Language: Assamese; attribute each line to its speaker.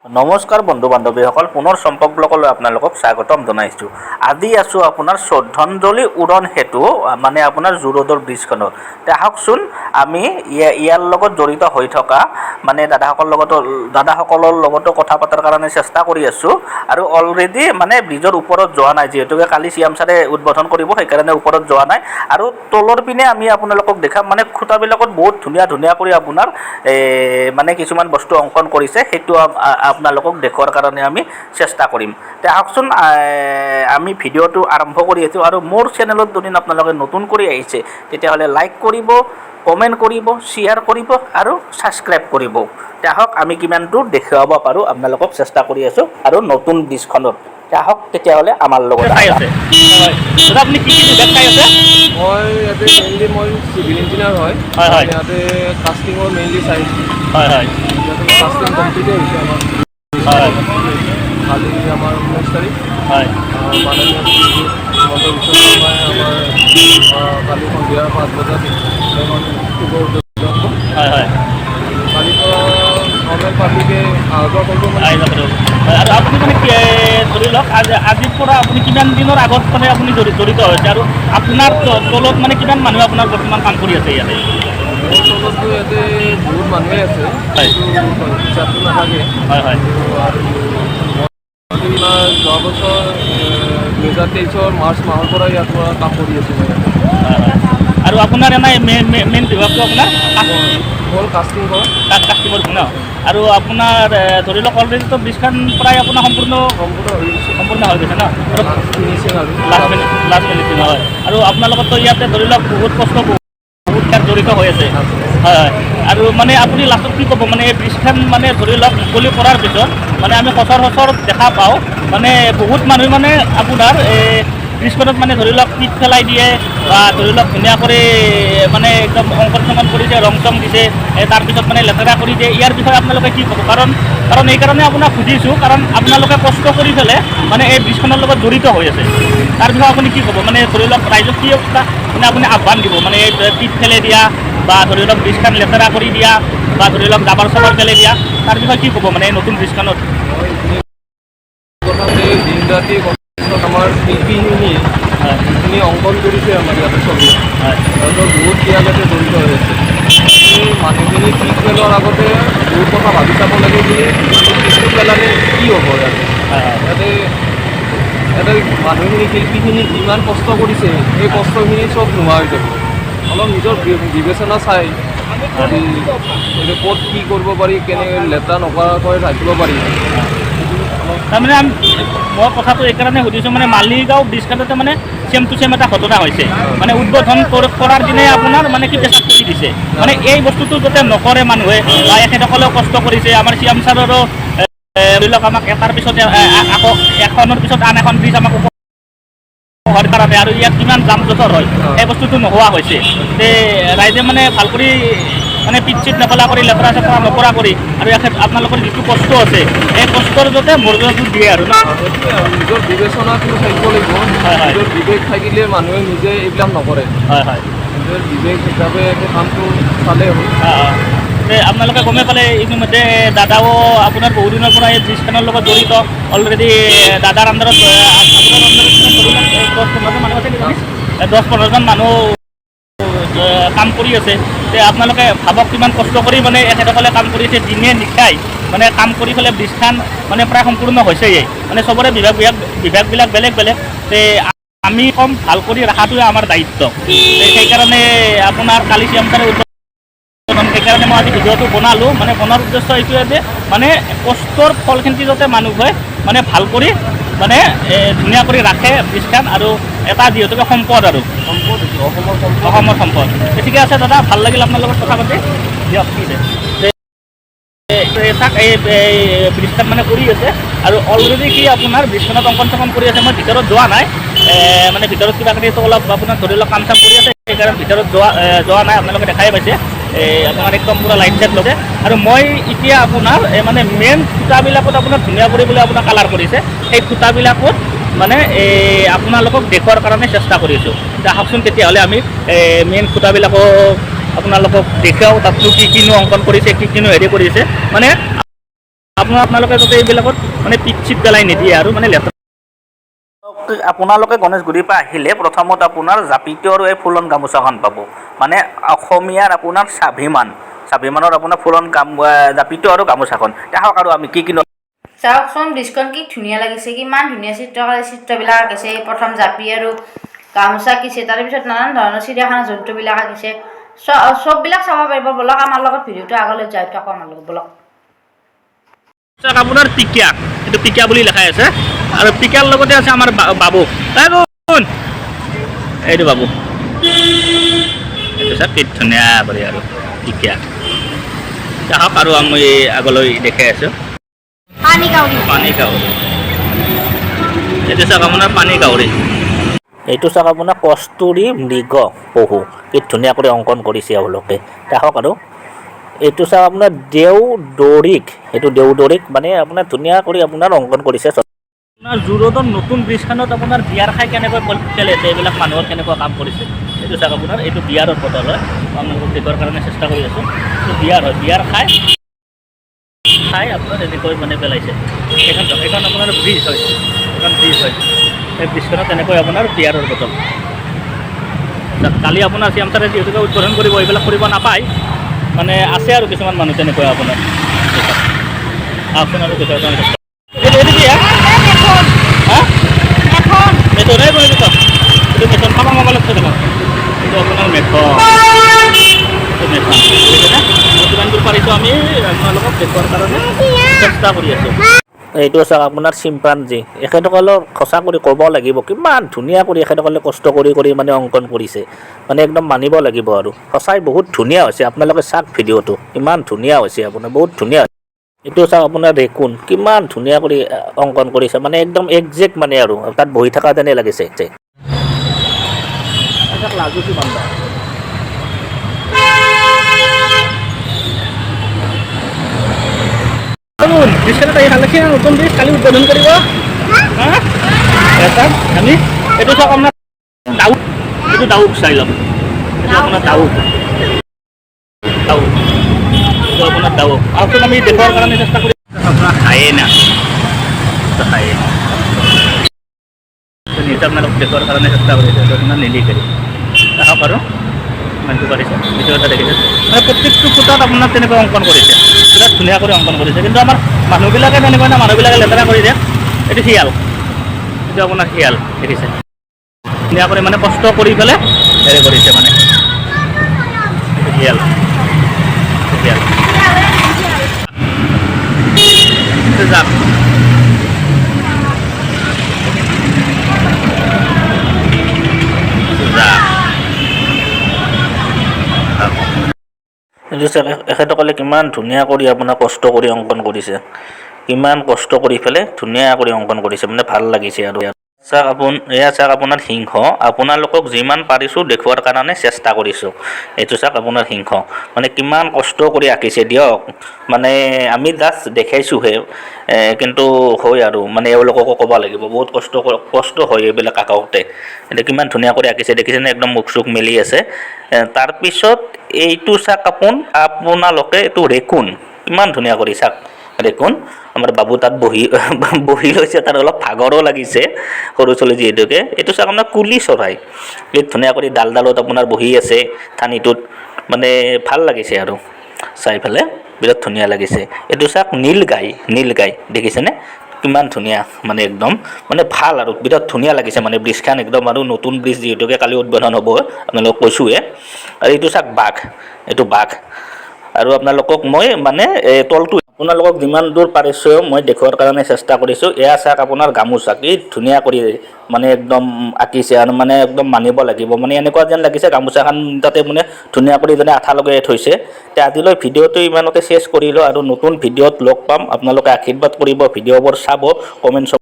Speaker 1: নমস্কাৰ বন্ধু বান্ধৱীসকল, পুনৰ চম্পক ব্লগলৈ আপোনালোকক স্বাগতম জনাইছোঁ। আজি আছোঁ আপোনাৰ শ্ৰদ্ধাঞ্জলি উৰণ সেতু, মানে আপোনাৰ জোৰডৰ ব্ৰিজখনত। তে আহকচোন, আমি ইয়াৰ লগত জড়িত হৈ থকা মানে দাদাসকলৰ লগতো কথা পতাৰ কাৰণে চেষ্টা কৰি আছোঁ। আৰু অলৰেডি মানে ব্ৰিজৰ ওপৰত যোৱা নাই, যিহেতুকে কালি চি এম ছাৰে উদ্বোধন কৰিব, সেইকাৰণে ওপৰত যোৱা নাই। আৰু তলৰ পিনে আমি আপোনালোকক দেখাম, মানে খুঁটাবিলাকত বহুত ধুনীয়া ধুনীয়া কৰি আপোনাৰ মানে কিছুমান বস্তু অংকন কৰিছে। সেইটো আপোনালোকক দেখুৱাৰ কাৰণে আমি চেষ্টা কৰিম। তে আহকচোন, আমি ভিডিঅ'টো আৰম্ভ কৰি আছোঁ। আৰু মোৰ চেনেলত যদি আপোনালোকে নতুন কৰি আহিছে, তেতিয়াহ'লে লাইক কৰিব, কমেণ্ট কৰিব, শ্বেয়াৰ কৰিব আৰু ছাবস্ক্ৰাইব কৰিব। তে আহক, আমি কিমান দূৰ দেখুৱাব পাৰোঁ আপোনালোকক চেষ্টা কৰি আছোঁ আৰু নতুন ব্ৰিজখনত। তে আহক তেতিয়াহ'লে আমাৰ লগত।
Speaker 2: চাই আছে? হয় দাদা, আপুনি কি কি বিভাগ চাই আছে?
Speaker 3: মই ইয়াতে মেইনলি মই চিভিল ইঞ্জিনিয়াৰ হয়।
Speaker 2: হয়, হয়।
Speaker 3: মই ইয়াতে কাষ্টিঙৰ মেইনলি চাইছোঁ।
Speaker 2: হয় হয়
Speaker 3: ইয়াতে কাষ্টিং কমপ্লিটেই হৈছে আমাৰ। কালি আমাৰ 19 তাৰিখ মাননীয় শ্ৰী হিমন্ত বিশ্ব শৰ্মাই আমাৰ কালি সন্ধিয়া 5 বজাত এখন শুভ উদ্বোধন কৰিব।
Speaker 2: হয় হয়
Speaker 3: কালিৰ পৰা নৰ্মেল পাব্লিকে অহা যোৱা কৰিব মানে।
Speaker 2: আহি যাব দিয়ক। হয়, আৰু আপুনি মানে কি, ধৰি লওক আজিৰ পৰা আপুনি কিমান দিনৰ আগত মানে আপুনি জড়িত হৈছে আৰু আপোনাৰ তলত মানে কিমান মানুহে আপোনাৰ বৰ্তমান কাম কৰি আছে ইয়াতে?
Speaker 3: মোৰ তলততো ইয়াতে বহুত মানুহে আছে। কিন্তু হিচাপটো নাথাকে।
Speaker 2: হয় হয়
Speaker 3: আৰু মই তোমাৰ যোৱা বছৰ 2023ৰ মাৰ্চ মাহৰ পৰা ইয়াত পৰা কাম কৰি আছোঁ মই ইয়াতে।
Speaker 2: হয় হয় আৰু আপোনাৰ এনেই মেইন বিভাগটো আপোনাৰ?
Speaker 3: হ'ল কাষ্টিং কৰা।
Speaker 2: কাষ্টিঙৰ ন? আৰু আপোনাৰ ধৰি লওক অলৰেডিতো ব্ৰিজখন প্ৰায় আপোনাৰ সম্পূৰ্ণ
Speaker 3: সম্পূৰ্ণ হৈ গৈছে।
Speaker 2: সম্পূৰ্ণ হৈ গৈছে ন? আৰু
Speaker 3: লাষ্ট ফিনিচিং আৰু।
Speaker 2: লাষ্ট ফিনিচিং হয়। আৰু আপোনালোকৰতো ইয়াতে ধৰি লওক বহুত কষ্ট, বহুত ইয়াত জড়িত হৈ আছে। হয় হয় আৰু মানে আপুনি লাষ্টত কি ক'ব? মানে এই ব্ৰিজখন মানে ধৰি লওক মুকলি কৰাৰ পিছত মানে আমি সচৰাচৰ দেখা পাওঁ, মানে বহুত মানুহে মানে আপোনাৰ এই ব্ৰিজখনত মানে ধৰি লওক পিট পেলাই দিয়ে বা ধৰি লওক ধুনীয়া কৰি মানে একদম অংকন চংকন কৰিছে, ৰং চং দিছে, তাৰপিছত মানে লেতেৰা কৰি দিয়ে। ইয়াৰ বিষয়ে আপোনালোকে কি ক'ব? কাৰণ এইকাৰণে আপোনাক সুধিছোঁ, কাৰণ আপোনালোকে কষ্ট কৰি পেলাই মানে এই ব্ৰিজখনৰ লগত জড়িত হৈ আছে। তাৰ বিষয়ে আপুনি কি ক'ব? মানে ধৰি লওক ৰাইজক কি এটা মানে আপুনি আহ্বান দিব? মানে এই পিট পেলাই দিয়া বা ধৰি লওক ব্ৰিজখন লেতেৰা কৰি দিয়া বা ধৰি লওক জাবৰ চাবৰ পেলাই দিয়া, তাৰ বিষয়ে কি ক'ব মানে এই নতুন ব্ৰিজখনত?
Speaker 3: মই এইখিনি কথা যে দিন ৰাতি কষ্ট আমাৰ শিল্পীখিনি যিখিনি অংকন কৰিছে আমাৰ ইয়াতে ছবি, সিহঁতৰ বহুত ত্যাগ ইয়াতে জড়িত হৈ আছে। এই মানুহখিনি পিক পেলোৱাৰ আগতে বহুত কথা ভাবি চাব লাগে যে পিকটো পেলালে কি হ'ব ইয়াতে।
Speaker 2: হয় হয়
Speaker 3: ইয়াতে মানুহখিনি, শিল্পীখিনি যিমান কষ্ট কৰিছে, সেই কষ্টখিনি চব নোহোৱা হৈ যাব। অলপ নিজৰ বিবেচনা চাই যদি এইটো ক'ত কি কৰিব পাৰি, কেনেকৈ লেতেৰা নকৰাকৈ ৰাখিব পাৰি, সেইটো অলপ।
Speaker 2: তাৰমানে মই কথাটো এইকাৰণে সুধিছোঁ, মানে মালিগাঁও ব্ৰিজখনতে মানে ছেম টু ছেম এটা ঘটনা হৈছে। মানে উদ্বোধন কৰাৰ দিনাই আপোনাৰ মানে কি পেচাব কৰি দিছে। মানে এই বস্তুটো যাতে নকৰে মানুহে বা এখেতসকলেও কষ্ট কৰিছে। আমাৰ চি এম ছাৰৰো ধৰি লওক আমাক এটাৰ পিছত আকৌ এখনৰ পিছত আন এখন ব্ৰিজ আমাক উপহাৰ কাৰণে আৰু ইয়াত কিমান জাম জোঁথৰ হয়, সেই বস্তুটো নোহোৱা হৈছে। তে ৰাইজে মানে ভাল কৰি মানে পিট চিট নেপেলা কৰি, লেতেৰা চেতেৰা নকৰা কৰি আৰু এখেত আপোনালোকৰ যিটো কষ্ট আছে, এই কষ্টৰ যাতে মৰ্যাদাটো দিয়ে আৰু ন?
Speaker 3: সেইটোৱে আৰু নিজৰ বিবেচনাটো থাকিব লাগিব।
Speaker 2: হয়, হয়।
Speaker 3: নিজৰ বিবেক থাকিলে মানুহে নিজে এইবিলাক নকৰে।
Speaker 2: হয় হয়
Speaker 3: নিজৰ বিবেক হিচাপে এইটো কামটো চালেই হ'ল।
Speaker 2: অঁ, তে আপোনালোকে গমেই পালে ইতিমধ্যে, দাদাও আপোনাৰ বহুদিনৰ পৰা এই ব্ৰিজখনৰ লগত জড়িত। অলৰেডি দাদাৰ আণ্ডাৰত, আপোনাৰ আণ্ডাৰত ধৰি লওক 10-15জন মানুহ আছে নেকি? 10-15জন মানুহ কাম কৰি আছে। তে আপোনালোকে ভাবক কিমান কষ্ট কৰি মানে এখেতসকলে কাম কৰিছে। দিনে নিশাই মানে কাম কৰি পেলাই ব্ৰিজখন মানে প্ৰায় সম্পূৰ্ণ হৈছেয়ে। মানে চবৰে বিভাগবিলাক বেলেগ বেলেগ। তে আমি কম ভাল কৰি ৰখাটোৱে আমাৰ দায়িত্ব। তে সেইকাৰণে আপোনাৰ কালি চি এম ছাৰে উদ্বোধন, সেইকাৰণে মই আজি ভিডিঅ'টো বনালোঁ। মানে বনোৱাৰ উদ্দেশ্য এইটোৱে যে মানে কষ্টৰ ফলখিনি যাতে মানুহে মানে ভাল কৰি মানে ধুনীয়া কৰি ৰাখে ব্ৰিজখন আৰু এটা যিহেতুকে সম্পদ আৰু।
Speaker 3: সম্পদ এইটো, অসমৰ সম্পদ।
Speaker 2: অসমৰ সম্পদ। ঠিকে আছে দাদা, ভাল লাগিল আপোনাৰ লগত কথা পাতি। দিয়ক, ঠিক আছে। চাওক, এই ব্ৰিজখন মানে কৰি আছে আৰু অলৰেডি কি আপোনাৰ ব্ৰিজখনত অংকন চংকন কৰি আছে। মই ভিতৰত যোৱা নাই, মানে ভিতৰত কিবা কিবি অলপ আপোনাৰ ধৰি লওক কাম চাম কৰি আছে, সেইকাৰণে ভিতৰত যোৱা নাই। আপোনালোকে দেখাই পাইছে, এই আপোনাৰ একদম পূৰা লাইট চাইট লগাই। আৰু মই এতিয়া আপোনাৰ এই মানে মেইন খুঁটাবিলাকত আপোনাৰ ধুনীয়া কৰিবলৈ আপোনাৰ কালাৰ কৰিছে। সেই খুঁটাবিলাকত মানে এই আপোনালোকক দেখুৱাৰ কাৰণে চেষ্টা কৰিছোঁ। এতিয়া আহকচোন তেতিয়াহ'লে, আমি এই মেইন খুঁটাবিলাকক আপোনালোকক দেখুৱাওঁ, তাতনো কি কিনো অংকন কৰিছে, কি কিনো হেৰি কৰিছে। মানে আপোনালোকে যাতে এইবিলাকত মানে পিক চিক পেলাই নিদিয়ে আৰু মানে লেতেৰা।
Speaker 1: আপোনালোকে গণেশগুৰিৰ পৰা আহিলে প্ৰথমত আপোনাৰ জাপিটো আৰু এই ফুলন গামোচাখন পাব। মানে অসমীয়াৰ আপোনাৰ স্বাভিমান, স্বাভিমানৰ আপোনাৰ ফুলন জাপিটো আৰু গামোচাখন। আহক আৰু আমি কি কি
Speaker 4: চাওকচোন, ব্ৰিজখন কি ধুনীয়া লাগিছে। কিমান ধুনীয়া চিত্ৰবিলাক আঁকিছে। প্ৰথম জাপি আৰু গামোচা আঁকিছে, তাৰপিছত নানান ধৰণৰ চিৰিয়াখানা জন্তুবিলাক আঁকিছে। চববিলাক চাব পাৰিব। ব'লক, আমাৰ লগত ভিডিঅ'টো আগলৈ যাই থাকোঁ, আমাৰ লগত ব'লক।
Speaker 2: চাওক, আপোনাৰ পিকিয়া, এইটো পিকিয়া বুলি লেখাই আছে আৰু পিকিয়াৰ লগতে আছে আমাৰ বাবু। এই কোন এইটো বাবু। এইটো চাওক, কি ধুনীয়া কৰি আৰু পিকিয়া। আহক আৰু আমি আগলৈ দেখাই আছোঁ।
Speaker 4: পানী কাউৰী।
Speaker 2: পানী কাউৰী। এইটো চাওক, আপোনাৰ পানী কাউৰী।
Speaker 1: এইটো চাওক, আপোনাৰ কস্তুৰী মৃগ পহু, কি ধুনীয়া কৰি অংকন কৰিছে এওঁলোকে। আহক আৰু এইটো চাওক, আপোনাৰ দেওদৰিক, এইটো দেওদৰিক, মানে আপোনাৰ ধুনীয়া কৰি আপোনাৰ অংকন কৰিছে।
Speaker 2: আপোনাৰ জোৰডৰ নতুন ব্ৰিজখনত আপোনাৰ বিয়াৰ খাই কেনেকৈ পেলাইছে, এইবিলাক মানুহৰ কেনেকুৱা কাম কৰিছে। এইটো চাওক, আপোনাৰ এইটো বিয়াৰৰ বটল হয়। আপোনালোকক দেখুৱাৰ কাৰণে চেষ্টা কৰি আছোঁ। এইটো বিয়াৰ হয়। বিয়াৰ খাই খাই আপোনাৰ এনেকৈ মানে পেলাইছে। এইখন চাওক, এইখন আপোনাৰ ব্ৰিজ হয়। এইখন ব্ৰিজ হয়। এই ব্ৰিজখনত তেনেকৈ আপোনাৰ বিয়াৰৰ বটল। চাওক, কালি আপোনাৰ চি এম ছাৰে যিহেতুকে উদ্বোধন কৰিব, এইবিলাক কৰিব নাপায়। মানে আছে আৰু কিছুমান মানুহ তেনেকুৱা আপোনাৰ। আহকচোন আৰু দেখুৱাৰ কাৰণে চেষ্টা। এইটো কি? হা, মেথন। এই বহি দেখক, এইটো মেথন। খাবা মোবাইলত চাই থাকক। এইটো আপোনাৰ মেথন, এইটো মেথন, বুজিছেনে? মই যিমান দূৰ পাৰিছোঁ, আমি আপোনালোকক দেখুৱাৰ কাৰণে চেষ্টা কৰি আছোঁ।
Speaker 1: এইটো চাওক, আপোনাৰ চিম্পাঞ্জী। এখেতসকলৰ সঁচা কৰি ক'ব লাগিব, কিমান ধুনীয়া কৰি এখেতসকলে কষ্ট কৰি কৰি মানে অংকন কৰিছে। মানে একদম মানিব লাগিব আৰু সঁচাই বহুত ধুনীয়া হৈছে। আপোনালোকে চাওক ভিডিঅ'টো, ইমান ধুনীয়া হৈছে আপোনাৰ, বহুত ধুনীয়া। এইটো চাওক, আপোনাৰ ৰেকুন, কিমান ধুনীয়া কৰি অংকন কৰিছে। মানে একদম একজেক্ট, মানে আৰু তাত বহি থকা যেনে লাগিছে।
Speaker 2: লাজুকী বান্দৰ। ব্ৰিজখনত আহি ভাল লাগিছে। নতুন ব্ৰিজ কালি উদ্বোধন কৰিব। হা, এটা আমি এইটো চাওক, আপোনাৰ ডাউক। এইটো ডাউক, চাই লওক। এইটো আপোনাৰ ডাউক, ডাউক। এইটো আপোনাৰ ডাউক। আহকচোন, আমি দেখুৱাৰ কাৰণে চেষ্টা কৰি। আপোনাৰ হায়েনা, এইটো হায়েনা। নিজে আপোনালোক দেখুৱাৰ কাৰণে চেষ্টা কৰিছে। এইটো আপোনাৰ নীলিগিৰি। আহক আৰু ইমানটো পাৰিছে। এইটো এটা দেখিছে, মানে প্ৰত্যেকটো খুঁটাত আপোনাৰ তেনেকৈ অংকন কৰিছে, বিৰাট ধুনীয়া কৰি অংকন কৰিছে। কিন্তু আমাৰ মানুহবিলাকে তেনেকুৱা না, মানুহবিলাকে লেতেৰা কৰি দিয়ে। এইটো শিয়াল, এইটো আপোনাৰ শিয়াল, দেখিছে? ধুনীয়া কৰি মানে কষ্ট কৰি পেলাই হেৰি কৰিছে। মানে এইটো শিয়াল, এইটো শিয়াল। এইটো জাপ। এইটো জাপ।
Speaker 1: এইটো চাওক, এখেতসকলে কিমান ধুনীয়া কৰি আপোনাৰ কষ্ট কৰি অংকন কৰিছে। কিমান কষ্ট কৰি পেলাই ধুনীয়া কৰি অংকন কৰিছে, মানে ভাল লাগিছে। আৰু চাওক এয়া চাওক, আপোনাৰ সিংহ। আপোনালোকক যিমান পাৰিছোঁ দেখুৱাৰ কাৰণে চেষ্টা কৰিছোঁ। এইটো চাওক, আপোনাৰ সিংহ, মানে কিমান কষ্ট কৰি আঁকিছে দিয়ক। মানে আমি জাষ্ট দেখাইছোঁহে, কিন্তু হয় আৰু মানে এওঁলোককো ক'ব লাগিব, বহুত কষ্ট হয় এইবিলাক আঁকাওঁতে। এতিয়া কিমান ধুনীয়া কৰি আঁকিছে, দেখিছেনে? একদম মুখ চুখ মেলি আছে। তাৰপিছত এইটো চাওক আপোনালোকে, এইটো ৰেকুন, কিমান ধুনীয়া কৰি চাওক ৰেকুন। আমাৰ বাবু তাত বহি বহি লৈছে, তাৰ অলপ ভাগৰো লাগিছে, সৰু ছোৱালী যিহেতুকে। এইটো চাওক, আপোনাৰ কুলি চৰাই, কি ধুনীয়া কৰি ডালডালত আপোনাৰ বহি আছে ঠানিটোত। মানে ভাল লাগিছে আৰু চাই পেলাই বিৰাট ধুনীয়া লাগিছে। এইটো চাওক, নীল গাই, নীল গাই, দেখিছেনে? কিমান ধুনীয়া, মানে একদম মানে ভাল আৰু বিৰাট ধুনীয়া লাগিছে। মানে ব্ৰিজখন একদম আৰু নতুন ব্ৰিজ যিহেতুকে কালি উদ্বোধন হ'ব, আপোনালোকক কৈছোঁৱে। আৰু এইটো চাওক, বাঘ, এইটো বাঘ। আৰু আপোনালোকক মই মানে এই তলটো আপোনালোকক যিমান দূৰ পাৰিছোঁ, মই দেখুৱাৰ কাৰণে চেষ্টা কৰিছোঁ। এয়া চাওক, আপোনাৰ গামোচা, কি ধুনীয়া কৰি মানে একদম আঁকিছে আৰু মানে একদম মানিব লাগিব। মানে এনেকুৱা যেন লাগিছে গামোচাখন তাতে মানে ধুনীয়া কৰি যেনে আঠা লগাই থৈছে। তে আজিলৈ ভিডিঅ'টো ইমানতে শেষ কৰিলোঁ আৰু নতুন ভিডিঅ'ত লগ পাম। আপোনালোকে আশীৰ্বাদ কৰিব, ভিডিঅ'বোৰ চাব, কমেণ্ট।